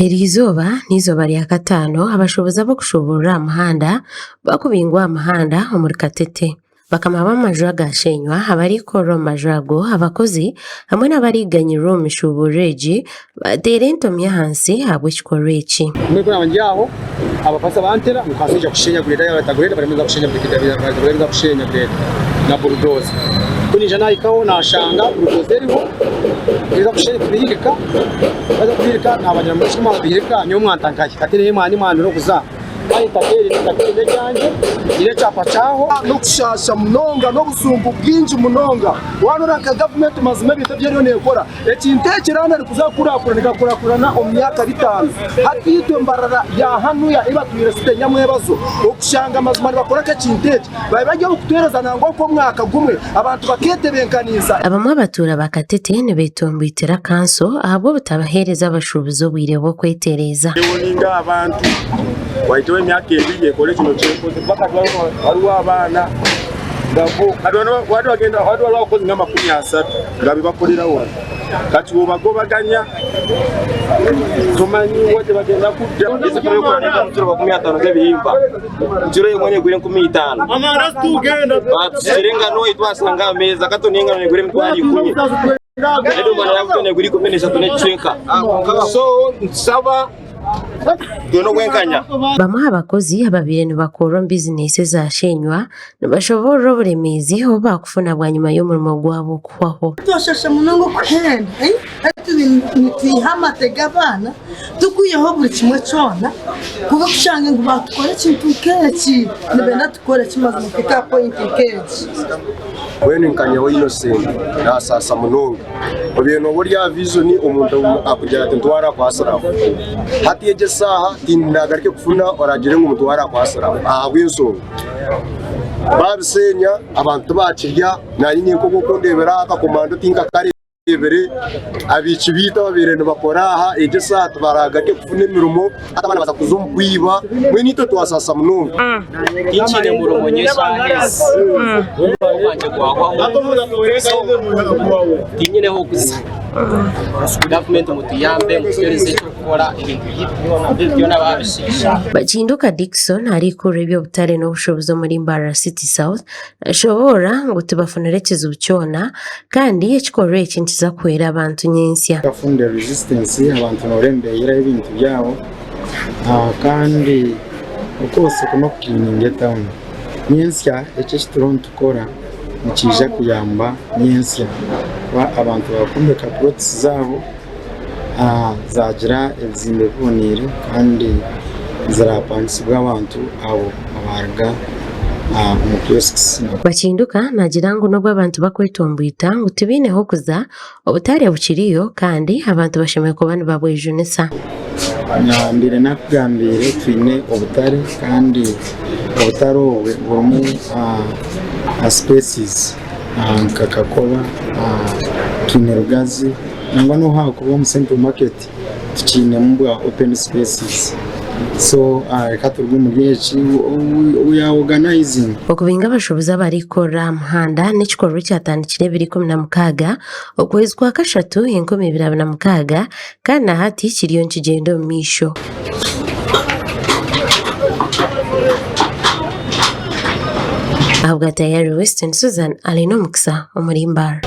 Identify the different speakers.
Speaker 1: Eri izooba n'eizooba rya kataano abashuubuzi ab'okushuuburira aha muhanda bakubingwa aha muhanda omuri Katete. Bakama b'amaju agaashenywa, abarikukorera omu maju ago, abakozi hamwe n'abarikuganyirwa omu mishuuburiro egi baateera entomi ahansi ahabw'ekikorwa eki.
Speaker 2: Mbwenu ku naaba ndi aho, abapasita bantera ngu kanshaija kusheenya grader yaaba eta grader barimu nibaza kusheenya barimu nibaza kusheenya grader na bulldozer. Ku naija nahikaho nashanga bulldozer eriho eza kusheenya kubihirika, baza kubihirika nabagira ngu eki mwabihirika nyowe mwanta nkahi? Hati reero mwanya mwandora okuza. Kandi eitaka eri n'eitaka eri n'eryangye, nyine ekyapa kyaho.
Speaker 3: N'okushaasha munonga n'obusungu bwingi munonga. Waroora nka gavumenti mazima ebintu ebi eriyo neekora, ekintu eki eraba erikuza kukurakurana ekakurakurana omu myaka bitaano. Hati itwe Mbarara ya hanuya ei batwire site nyamwebazo, okushanga mazima nibakora nk'ekintu eki, babe bari ab'okutuheereza nangwa nk'omwaka gumwe abantu bakeetebenkaniisa.
Speaker 1: Abamwe abatuura ba Katete nibetomboitera kanso ahabw'obutabaheereza abashuubuzi obwire bw'okwetereeza.
Speaker 4: Ewoninga abantu waiteho emyaka ebiri ekore kino kyekoze kuba kati waliwo abaana nga bo kati waliwo abakozi nga 30 nga bebakolera wano kati wobagobaganya tomanyi wa gyebagenda kudda.
Speaker 5: Kiro emwe negura 5000. Batushukire engano ei twashanga aha meeza katoni y'engano negura 100,000. Edomora ya buto negura 13 n'ekicweka. So nitusaba twine obwenkanya.
Speaker 1: Bamwe aha bakozi ababaire nibakorera omu bizinesi ezashenywa nibashoboorora oburemeezi obu baakufuna bwanyima y'omurimo gwabo kuhwaho.
Speaker 6: Twashasha munonga okuhenda hati nitwiha amate g'abaana tukwihaho buri kimwe kyona kwonka kushanga ngu baatukora ekintu nk'eki nibenda tukore ki mazima kuhika aha pointi nk'egi.
Speaker 4: Mbwenu nka nyowe Innocent naasaasa munonga. Obaire nooba ori aha vision omuntu akugira ati ntwara akwasire aho. Hati egi esaaha tindagaruke kufuna oraagire ngu mutware akwasire aho ahabw'enshonga baabisheenya abantu tibaakirya naanye nyenka obu okundeebera aha akakomando tinkakareebire. Abaishiki baitu ababaire nibakora aha egi esaaha tibaragaruke kufuna emirimo hati abaana baza kuza omu kwiba mbwenu itwe twasaasa munonga.
Speaker 5: Tinkiine murimo nyowe eshaaha ezi omurimo gwangye gwahwaho so tinyine h'okuza. Gavumenti mutuyambe mutuhereze eky'okukora ebintu byaitu byona byona baabishiisha.
Speaker 1: Bakinduka Dickson arikukurira eby'obutare n'obushuubuzi omuri Mbarara City South Nashoboorora ngu tibafunire ekizibu kyona kandi ekikorwa eki nikiza kuhwera abantu nyentsya.
Speaker 7: Tikafunire resistance abantu noreeba nibeyihiraho ebintu byabo kandi of course oku n'okucleaninga etawuni. Nyentsya eki ekituriho nitukora nikiija kuyamba nyentsya kuba abantu bakwombeka plots zaabo zaagira ebizimbe biboneire kandi zirapangisibwa abantu abo abaaruga omu kiosks.
Speaker 1: Bakinduka naagira ngu n'obu abantu bakwetomboita ngu tibaine h'okuza, obutare bukiriyo kandi abantu bashemereire kuba nibabwejunisa.
Speaker 7: Mbaire nakugambiire twine obutare kandi obutare obwe burimu spaces nka Kakoba, twine Rugazi nangwa n'obu haakuba omu Central Market tukiinemu bwa open spaces so reka turuge omuri eki we are organizing.
Speaker 1: Okubinga abashuubuzi abarikukorera aha muhanda n'ekikorwa ekyatandikire 2016 okwezi kwa kashatu 2026 kandi na hati kiriyo nikigyenda omu maisho. Ahabwa Tayari Western, Susan Alainomukisa omuri Mbarara.